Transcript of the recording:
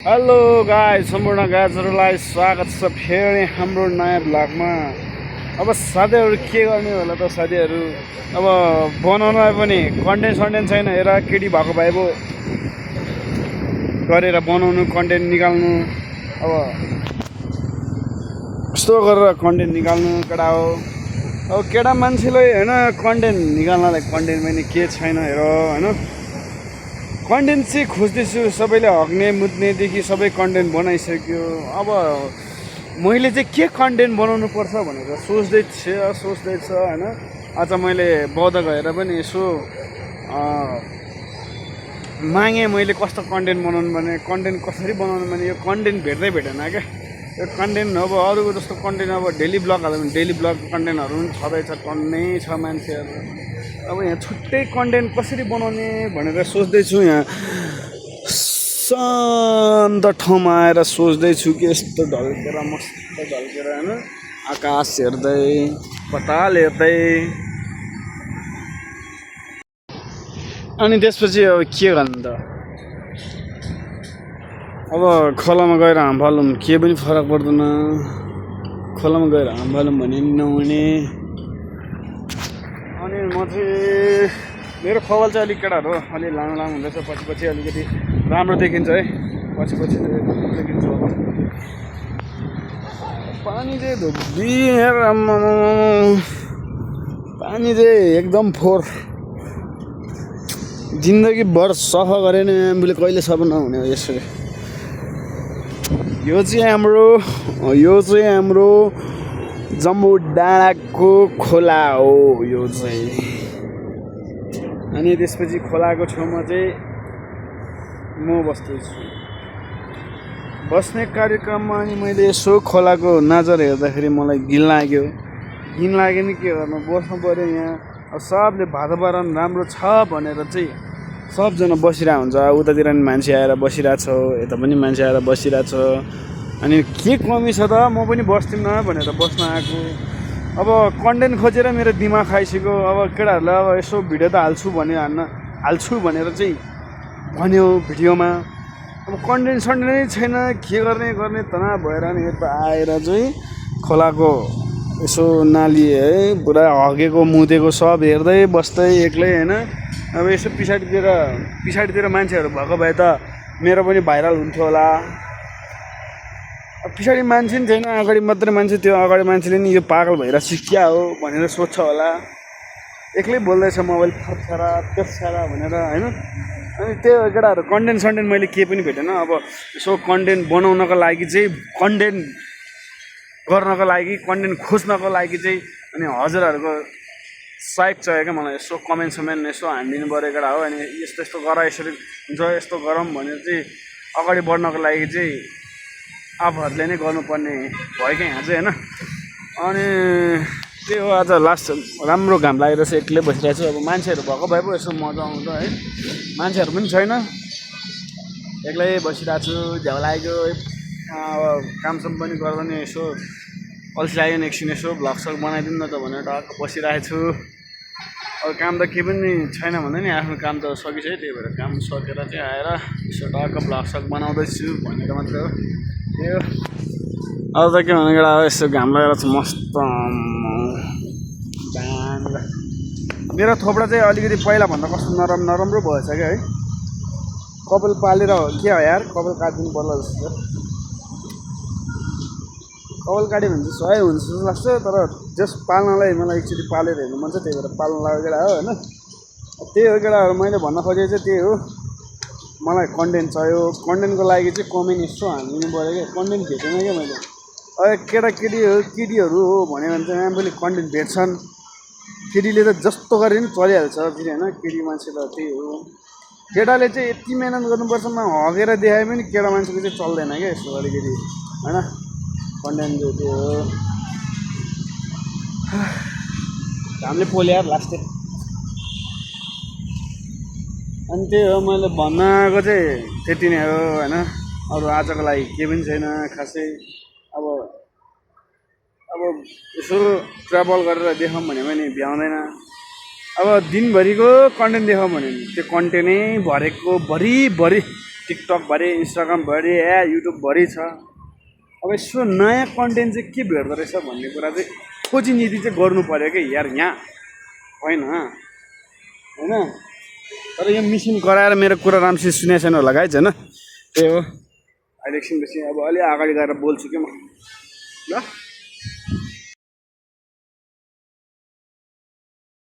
Hello guys, सम्पूर्ण गाइजहरूलाई स्वागत छ फेरि हाम्रो नयाँ ब्लगमा। अब साथीहरू के गर्ने होला त साथीहरू, अब बनाउनलाई पनि कन्टेन्ट छैन। हेर केटी भएको भए पो गरेर बनाउनु, कन्टेन्ट निकाल्नु। अब यस्तो गरेर कन्टेन्ट निकाल्नु केटा हो। अब केटा मान्छेले होइन कन्टेन्ट निकाल्नलाई कन्टेन्ट पनि के छैन हेर होइन। कन्टेन्ट चाहिँ खोज्दैछु, सबैले हग्ने मुद्नेदेखि सबै कन्टेन्ट बनाइसक्यो। अब मैले चाहिँ के कन्टेन्ट बनाउनु पर्छ भनेर सोच्दैछ होइन। आज मैले बौद्ध गएर पनि यसो मागेँ, मैले कस्तो कन्टेन्ट बनाउनु भने, कन्टेन्ट कसरी बनाउनु भने। यो कन्टेन्ट भेट्दै भेटेन क्या यो कन्टेन्ट। अब अरूको जस्तो कन्टेन्ट अब डेली ब्लग हाल्यो भने डेली ब्लग कन्टेन्टहरू पनि छँदैछ, टन्नै छ मान्छेहरू। अब यहाँ छुट्टै कन्टेन्ट कसरी बनाउने भनेर सोच्दैछु। यहाँ शान्त ठाउँमा आएर सोच्दैछु कि यस्तो ढल्केर मस्त ढल्केर होइन, आकाश हेर्दै पताल हेर्दै। अनि त्यसपछि अब के गर्नु त, अब खोलामा गएर हाम फालौँ के पनि फरक पर्दैन। खोलामा गएर हाम फालौँ भने पनि नहुने। अनि म चाहिँ मेरो खबल चाहिँ अलिक केटाहरू अलि लामो हुँदैछ, पछि अलिकति राम्रो देखिन्छ है, पछि देखिन्छ होला। पानी चाहिँ धोबी पानी चाहिँ एकदम फोहोर। जिन्दगीभर सफा गरे नि हामीले कहिले सफा नहुने हो यसरी। यो चाहिँ हाम्रो जम्बू डाँडाको खोला हो यो चाहिँ। अनि त्यसपछि खोलाको छेउमा चाहिँ म बस्दैछु, बस्ने कार्यक्रममा। अनि मैले यसो खोलाको नजर हेर्दाखेरि मलाई घिन लाग्यो नि के गर्नु, बस्नु पऱ्यो यहाँ। अब सबले वातावरण राम्रो छ भनेर चाहिँ सबजना बसिरहेको हुन्छ। उतातिर पनि मान्छे आएर बसिरहेछ, यता पनि मान्छे आएर बसिरहेछ। अनि के कमी छ त, म पनि बस्दिनँ भनेर बस्न आएको। अब कन्टेन्ट खोजेर मेरो दिमाग खाइसक्यो। अब केटाहरूलाई अब यसो भिडियो त हाल्छु भनेर चाहिँ भन्यो भिडियोमा। अब कन्टेन्ट नै छैन, के गर्ने तनाव भएर नि यता आएर चाहिँ खोलाको यसो नाली है पुरा हगेको मुदेको सब हेर्दै बस्दै एक्लै होइन। अब यसो पछाडितिर मान्छेहरू भएको भए त मेरो पनि भाइरल हुन्थ्यो होला। अब पछाडि मान्छे नि छैन, अगाडि मात्रै मान्छे। त्यो अगाडि मान्छेले नि यो पागल भएर सिक्या हो भनेर सोध्छ होला। एक्लै बोल्दैछ मोबाइल फर्छरा भनेर होइन। अनि त्यो केटाहरू कन्टेन्ट मैले केही पनि भेटेन। अब यसो कन्टेन्ट बनाउनको लागि चाहिँ, कन्टेन्ट गर्नको लागि, कन्टेन्ट खोज्नको लागि चाहिँ अनि हजुरहरूको साइड चाहियो क्या मलाई। यसो कमेन्ट यसो हानिदिनु पऱ्यो केटा हो। अनि यस्तो गर, यसरी हुन्छ, यस्तो गरौँ भनेर चाहिँ अगाडि बढ्नको लागि चाहिँ आफूहरूले नै गर्नुपर्ने भयो क्या यहाँ चाहिँ होइन। अनि त्यही हो, आज लास्ट राम्रो घाम लागेर चाहिँ एक्लै बसिरहेको छु। अब मान्छेहरू भएको भए पो यसो मजा आउँछ है, मान्छेहरू पनि छैन, एक्लै बसिरहेको छु। झ्याउ लाग्यो, अब कामसाम पनि गर्दैन, यसो अल्छी लाग्यो नि। एकछिन यसो भ्लग बनाइदिनु न त भनेर टक्क बसिरहेको छु। अब काम त केही पनि छैन भन्दा नि, आफ्नो काम त सकिसक्यो। त्यही भएर काम सकेर चाहिँ आएर यसो टक्क भ्लग बनाउँदैछु भनेर मात्रै हो। त्यो अब त के भने केटा, यसो घाम लागेर चाहिँ मस्त मेरो थोप्रा चाहिँ अलिकति पहिलाभन्दा कस्तो नराम्रो भएछ क्या है। कपाल पालेर के हो यार, कपाल काटिदिनु पर्ला जस्तो। कपाल काट्यो भने चाहिँ सही हुन्छ जस्तो लाग्छ, तर जस पाल्नलाई मलाई एकचोटि पालेर हेर्नु मन छ, त्यही भएर पाल्न लाग्यो केटा हो होइन। त्यही हो केटाहरू, मैले भन्न खोजेको चाहिँ त्यही हो। मलाई कन्टेन्ट चाहियो, कन्टेन्टको लागि चाहिँ कमेन्ट यसो हानिदिनु पऱ्यो क्या। कन्टेन्ट भेटेन क्या मैले। अब केटीहरू हो भन्यो भने चाहिँ आफूले कन्टेन्ट भेट्छन्। केटीले त जस्तो गरे पनि चलिहाल्छ फेरि होइन, केटी मान्छे त त्यही हो। केटाले चाहिँ यति मेहनत गर्नुपर्छ, हगेर देखाए पनि केटा मान्छेको चाहिँ चल्दैन क्या यस्तो अलिकति होइन। कन्टेन्ट चाहिँ त्यो हो। हामीले पोल्यार लास्टै। अनि त्यही हो, मैले भन्न आएको चाहिँ त्यति नै हो होइन। अरू आजको लागि केही पनि छैन खासै। अब यसो ट्राभल गरेर देखाउँ भने पनि भ्याउँदैन। अब दिनभरिको कन्टेन्ट देखाउँ भने त्यो कन्टेन्टै भरिभरि टिकटकभरि इन्स्टाग्रामभरि युट्युबभरि छ। अब यसो नयाँ कन्टेन्ट चाहिँ के भेट्दो रहेछ भन्ने कुरा चाहिँ खोजी नीति चाहिँ गर्नु पऱ्यो कि यार यहाँ होइन होइन। तर यो मिसिन गराएर मेरो कुरा राम्ररी सुनेको छैन होला गाइज होइन, त्यही हो। अहिले एकछिनपछि अब अलि अगाडि गएर बोल्छु कि म ल।